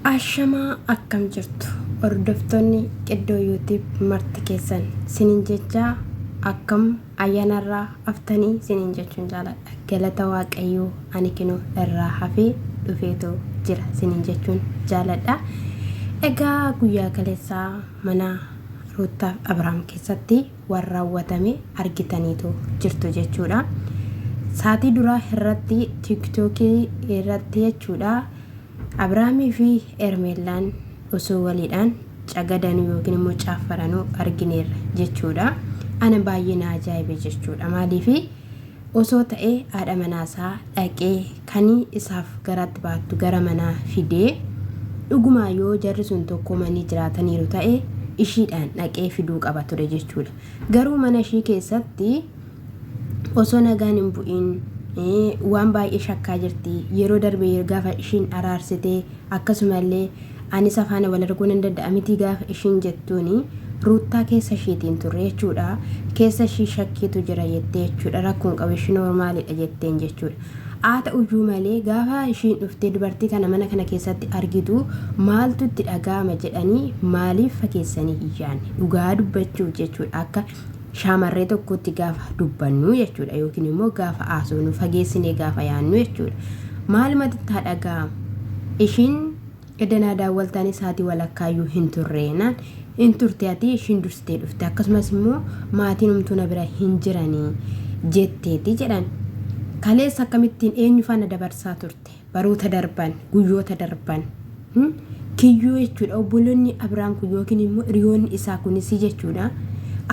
Ashamaa akkam jirtu hordoftoonni Qiddoo YouTube marti keessan sinin jechaa akkam ayyaanarraa haftanii sinin jechuun jaaladha. Galata Waaqayyoo ani kinoo irraa hafee dhufeetoo jira sinin jechuun jaaladha. Egaa guyyaa kaleessaa mana Ruuttaaf Abrahaam keessatti waan raawwatame argitaniitu jirtu jechuudha. Saatii duraa irratti tiiktookii irratti jechuudha. Abrahaamii fi Hermeellaan osoo waliidhaan cagadanuu yookiin immoo caaffaranuu argineerra jechuudha. Ana baay'ee na ajaa'ibe jechuudha. Maaliif osoo ta'ee haadha manaasaa dhaqee kan isaaf garaatti baattu gara manaa fidee dhugumaa yoo jarri sun tokkoomanii jiraataniiru ta'e ishiidhaan dhaqee fiduu qaba ture jechuudha. Garuu mana ishii keessatti osoo nagaan hin bu'in waan baay'ee shakkaa jirti. Yeroo darbe gaafa ishiin araarsitee akkasumallee ani isa faana wal arguu nan danda'a mitii gaafa ishiin jettuuni Ruuttaa keessa ishiitiin turre jechuudha. Keessa ishii shakkiitu jira jettee jechuudha. Rakkoon qabu ishii noormaalidha jetteen jechuudha. Haa ta'uyyuu malee gaafa ishiin dhuftee dubartii kana mana kana keessatti argitu maaltu itti dhaga'ama jedhanii maaliif fakeessanii hin yaadne? Dhugaa dubbachuuf jechuudha akka shaamarree tokkotti gaafa dubbannu jechuudha yookiin immoo gaafa haasofnu fageessinee gaafa yaadnu jechuudha. Maalumatti itti haa dhaga'amu? Ishiin Edda naa daawwaltanii saatii walakkaayyuu hin turre naan hin turte ati ishiin dursitee dhufte akkasumas immoo maatiin humtuu na bira hin jiranii jetteeti jedhan. Kaleessa akkamittiin eenyu faana dabarsaa turte baroota darban guyyoota darban kiyyoo jechuudha obboloonni Abiraam kun yookiin immoo hiriyoonni isaa kunis jechuudha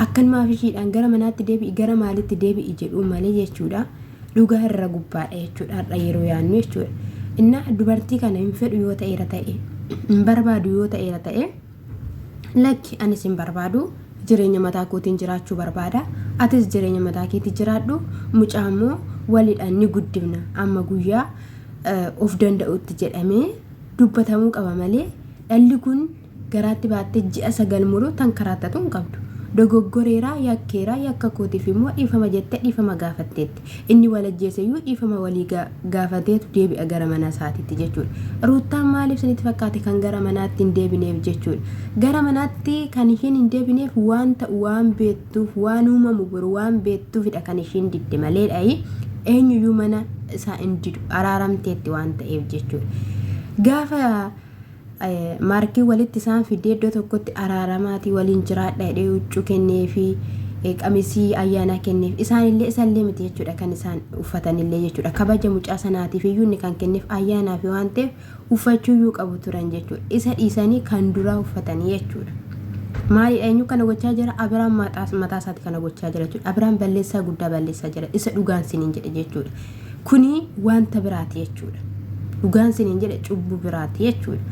akkanumaaf ishiidhaan gara manaatti deebi'i gara maalitti deebi'i jedhuu malee jechuudha. Dhugaa irra gubbaadha jechuudha har'a yeroo yaannu jechuudha. Innaa dubartii kana hin fedhu yoo ta'eera ta'e hin barbaadu yoo ta'eera ta'e lakki anis hin barbaadu jireenya mataa kootiin jiraachuu barbaada atis jireenya mataa keetii jiraadhu mucaa immoo waliidhaan ni guddifna amma guyyaa of danda'utti jedhamee dubbatamuu qaba malee dhalli kun garaatti baattee ji'a 9 mulu tankaraattatu hin qabdu. Dogoggoreera, yakkeera, yakka kootiif immoo dhiifama jettee dhiifama gaafatteetti. Inni wal ajjeeseyyuu dhiifama walii gaafateetu deebi'a gara mana isaatiitti jechuudha. Ruuttaan maaliif isinitti fakkaate kan gara manaatti hin deebineef jechuudha. Gara manaatti kan ishiin hin deebineef waan ta'u waan beektuuf, waan uumamu boru waan beektuufidha kan ishiin didde maleedha. Eenyuyyuu mana isaa hin didu araaramteetti waan ta'eef jechuudha. Gaafa Maarkiin walitti isaan fidee iddoo tokkotti araaramaatii waliin jiraadha jedhee huccuu kenneefi qamisii ayyaanaa kenneef isaanillee isallee miti jechuudha kan isaan uffatanillee jechuudha kabaja mucaa sanaatiif iyyuu inni kan kenneef ayyaanaaf waan ta'eef uffachuuyyuu qabu turan jechuudha isa dhiisanii kan duraa uffatanii jechuudha. Maalidha eenyu kana gochaa jira? Abiraan mataa isaati kana gochaa jira jechuudha. Abiraan balleessaa guddaa balleessaa jira. Isa dhugaan siniin jedhe jechuudha. Kuni wanta biraati jechuudha. Dhugaan siniin jedhe cubbuu biraati jechuudha.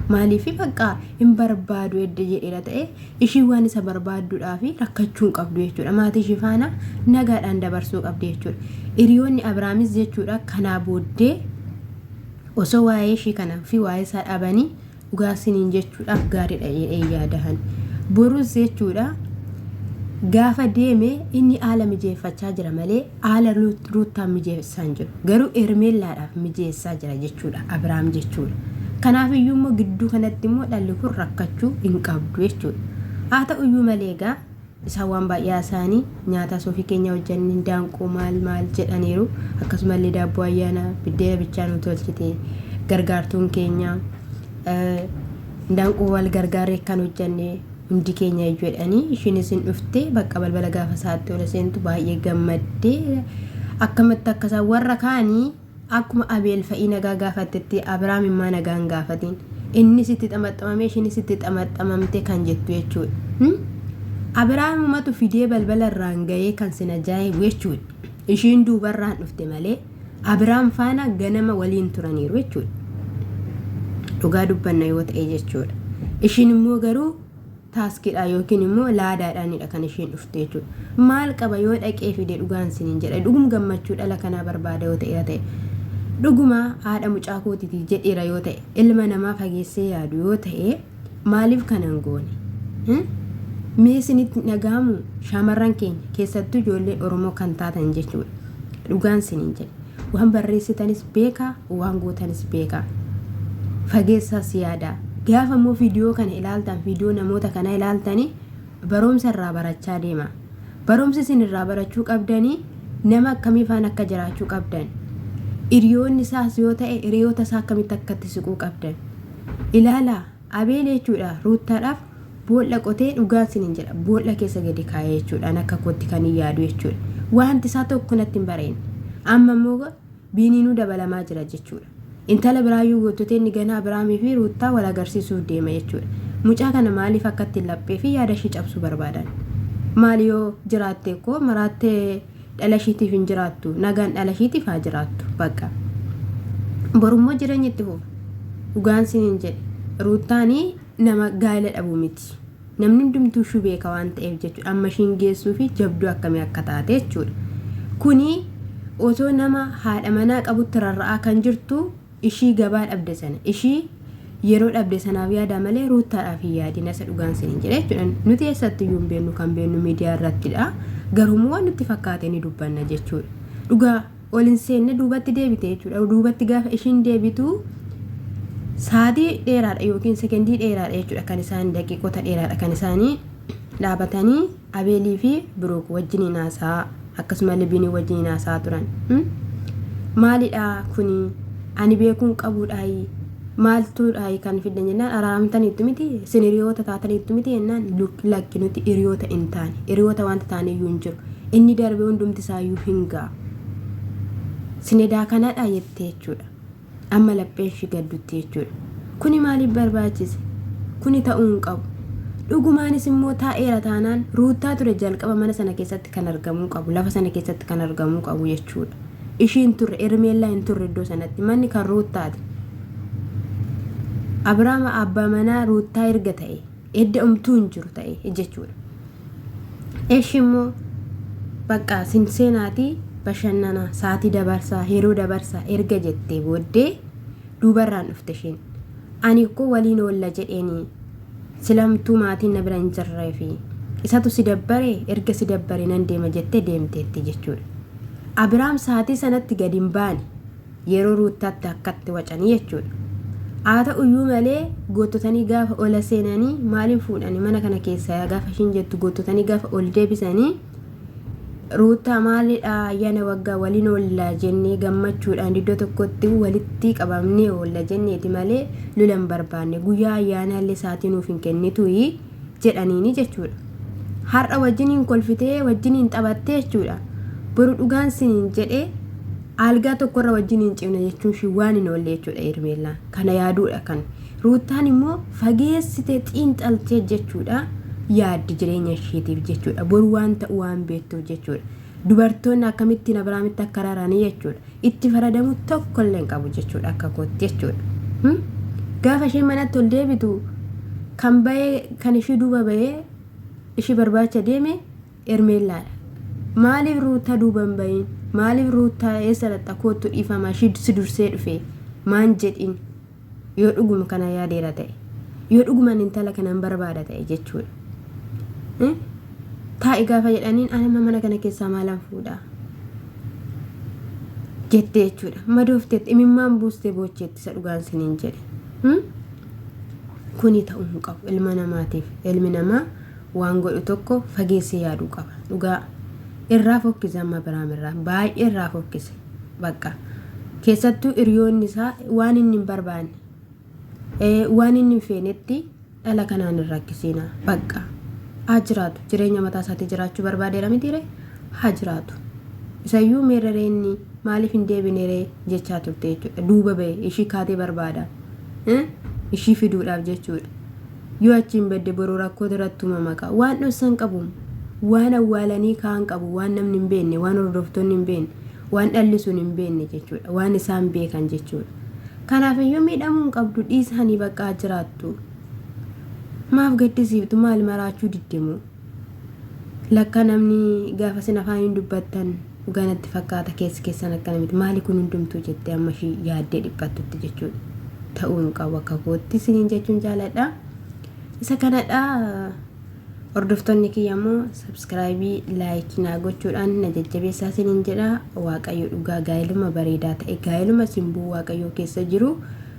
Maaliif bakka hin barbaadu edda jedheera ta'e ishiin waan isa barbaadduudhaa fi rakkachuu hin qabdu jechuudha. Maatii ishii faana nagaadhaan dabarsuu qabdi jechuudha. Hiriyoonni Abiraamis jechuudha kanaa booddee osoo waa'ee ishii kana fi waa'ee isaa dhabanii Dhugaa siniin jechuudhaaf gaariidha jedhee yaadahan. Borus jechuudha gaafa deeme inni haala mijeeffachaa jira malee haala Ruuttaan mijeessaa hin jiru. Garuu Hermeellaadhaaf mijeessaa jira jechuudha Abiraam jechuudha. Kanaaf iyyuu immoo gidduu kanatti immoo dhalli kun rakkachuu hin qabdu jechuudha. Haa ta'u iyyuu malee egaa isaan waan baay'ee haasa'anii nyaataa soofii keenya hojjanne daanqoo maal maal jedhaniiru. Akkasumallee daabboo ayyaanaa biddeena bichaa nu tolchite gargaartuun keenya daanqoo wal gargaaree kan hojjanne hundi keenya iyyuu jedhanii ishiinis hin dhufte bakka balbala gaafa isaatti ol seentu baay'ee gammaddee akkamatti akka isaan warra kaanii Akkuma Abeel fa'ii nagaa gaafattetti Abrahaam immaa nagaa hin gaafatin. Innis itti xamaxamamee ishiinis itti xamaxamamte kan jettu jechuudha. Hmm? Abrahaamumatu fidee balbala irraan ga'ee kan sin ajaa'ibu jechuudha. Ishiin duubarraan dhufte malee Abrahaam faana ganama waliin turaniiru jechuudha. Dhugaa dubbanna yoo ta'e jechuudha. Ishiin immoo garuu taaskidha yookiin immoo laadaadhaanidha kan isheen dhufte jechuudha. Maal qaba yoo dhaqee fide dhugaan siniin jedha. Dhugum gammachuu dhala kanaa barbaada yoo ta'eera ta'e. Dhuguma haadha mucaa kootiti jedheera yoo ta'e ilma namaa fageessee yaadu yoo ta'e maaliif kana hin goone? Mee isinitti dhaga'amu shamarran keenya keessattuu ijoollee Oromoo kan taatan jechuudha. Dhugaan siniin jedha. Waan barreessitanis beekaa, waan gootanis beekaa. Fageessaas yaada. Gaafa immoo viidiyoo kana ilaaltan, viidiyoo namoota kana ilaaltanii barumsa irraa barachaa deema. Barumsi isin irraa barachuu qabdanii nama akkamii faana akka jiraachuu qabdan. Hiriyoonni isaas yoo ta'e hiriyoota isaa akkamitti akka itti siquu qabdan. Ilaalaa Abeel jechuudha Ruuttaadhaaf boolla qotee dhugaan isiniin jedha boolla keessa gadi kaa'ee jechuudha akka kootti kan hin yaadu jechuudha. Wanti isaa tokko natti hin bareen. Amma immoo Biiniinuu dabalamaa jira jechuudha. Intala biraayyuu goottotee inni ganaa Abiraamii fi Ruuttaa wal agarsiisuuf deema jechuudha. Mucaa kana maaliif akka ittiin laphee fi yaada ishii cabsuu barbaadan? Maali yoo jiraatte koo maraattee dhala ishiitiif hin jiraattu. Nagaan dhala ishiitiif haa jiraattu. Bakka. Borummoo jireenya itti fufa. Dhugaan siniin jedhe. Ruuttaanii nama gaa'ela dhabu miti. Namni hundumtuu ishuu beeka waan ta'eef jechuudha. Amma ishiin geessuu fi jabduu akkamii akka taate jechuudha. Kuni osoo nama haadha manaa qabutti rarra'aa kan jirtu ishii gabaa dhabde sana ishii yeroo dhabde sanaaf yaadaa malee Ruuttaadhaaf hin yaadin isa dhugaan siniin jedhe jechuudha. Nuti eessatti iyyuu hin beeknu kan beeknu miidiyaa irrattidha. Garuu immoo waan nutti fakkaate ni dubbanna jechuudha. Dhugaa ol hin seenne duubatti deebite jechuudha. Duubatti gaafa ishiin deebitu sa'aatii dheeraadha yookiin sekendii dheeraadha jechuudha kan isaan daqiiqota dheeraadha kan isaanii dhaabatanii Abeelii fi Biruuk wajjiniin haasa'aa akkasumallee Biinii wajjiniin haasa'aa turan. Maalidha kuni ani beekuun qabuudhaayi maaltuudhaayi kan fiddan jennaan araaramtaniittu miti isin hiriyoota taataniittu miti jennaan lakki nuti hiriyoota hin taane hiriyoota wanta taaneyyuu hin jiru inni darbe hundumti isaayyuu hin ga'a. Sinedaa kanadha jette jechuudha. Amma lapheen ishii gaddutti jechuudha. Kuni maaliif barbaachise? Kuni ta'uu hin qabu. Dhugumaanis immoo taa'eera taanaan Ruuttaa ture jalqaba mana sana keessatti kan argamuu qabu, lafa sana keessatti kan argamuu qabu jechuudha. Ishii hin turre, Ermeellaa hin turre iddoo sanatti. Manni kan Ruuttaati. Abiraama abbaa manaa Ruuttaa erga ta'e, edda umtuu hin jiru ta'e jechuudha. Eshi immoo bakka sin seenaatii bashannana sa'aatii dabarsaa yeroo dabarsaa erga jettee booddee duubarraan dhufte isheen. Ani koo waliin oolla jedheeni silamtuu maatiin na bira hin jirreefi isatu si dabbare erga si dabbare nan deema jettee deemteetti jechuudha. Abiraam sa'aatii sanatti gadi hin baane. Yeroo Ruuttaatti akkatti wacanii jechuudha. Haa ta'uyyuu malee goottotanii gaafa ola seenanii maaliin fuudhanii mana kana keessaa gaafa ishiin jettu goottotanii gaafa ol deebisanii Ruuttaa maalidha ayyaana waggaa waliin oolla jennee gammachuudhaan iddoo tokkotti walitti qabamnee oolla jenneeti malee lola hin barbaanne guyyaa ayyaanaa illee sa'aatii nuuf hin kennituyi jedhaniini jechuudha. Har'a wajjiniin kolfitee wajjiniin taphattee jechuudha. Boru dhugaan siniin jedhee Aalgaa tokkorra wajjin hin cimne jechuun ishii waan hin oolle jechuudha Hermeellaan. Kana yaaduudha kan. Ruuttaan immoo fageessitee xiinxaltee jechuudha yaaddi jireenya ishiitiif jechuudha. Boru waan ta'u waan beektuuf jechuudha. Dubartoonni akkamittiin Abiraamitti akka raranii jechuudha. Itti faradamuu tokko illee hin qabu jechuudha akka kootti jechuudha. Gaafa isheen manatti ol deebitu kan bahee kan ishii duuba bahee ishii barbaacha deeme Hermeellaadha. Maaliif Ruuttaa duuba hin bahin? Maaliif Ruuttaa eessa dhaqxa koottu dhiifama ishii si dursee dhufe maan jedhin yoo dhuguma kana yaadeera ta'e yoo dhugumaan intala kanan barbaada ta'e jechuudha. Taa'i gaafa jedhaniin anama mana kana keessaa maalan fuudha jette jechuudha. Madoofteetti imimmaan buustee boocheetti isa dhugaan siniin jedhe. Kuni ta'uu hin qabu ilma namaatiif ilmi namaa waan godhu tokko fageessee yaaduu qaba. Dhugaa irraa fokkise amma Abiraam irraa baay'ee irraa fokkise bakka keessattuu hiriyoonni isaa waan inni hin barbaanne waan inni hin feenetti dhala kanaan hin rakkisiina bakka haa jiraatu jireenya mataa isaatii jiraachuu barbaadeera mitiire haa jiraatu isayyuu meerreree inni maaliif hin deebineree jechaa turte jechuudha duuba ba'e ishii kaatee barbaada ishii fiduudhaaf jechuudha. Yoo achiin badde boru rakkootu irratti uumama kaa. Waan dhossan qabu. Waan awwaalanii kaa'an qabu. Waan namni hin beekne, waan hordoftoonni hin beekne, waan dhalli sun hin beekne jechuudha. Waan isaan beekan jechuudha. Kanaaf iyyuu miidhamuu hin qabdu dhiisanii bakka haa jiraattu. Maaf gaddisiiftu maal maraachuu diddimu. Lakka namni gaafa isin afaaniin dubbattan dhugaa natti fakkaata keessi keessan akkana miti maali kun hundumtuu jettee amma ishii yaaddee dhiphattutti jechuudha. Ta'uu hin qabu akka kootti isiniin jechuun jaaladha. Isa kanadha. Hordoftoonni kiyya immoo sabskraayibii laayikii naa gochuudhaan na jajjabeessaa isiniin jedha. Waaqayyo dhugaa gaa'eluma bareedaa ta'e gaa'eluma simboo Waaqayyoo keessa jiru.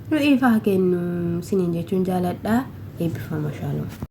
Nu ifaa kennu siniin jechuun jaaladha. Eebbifama, shaaloom.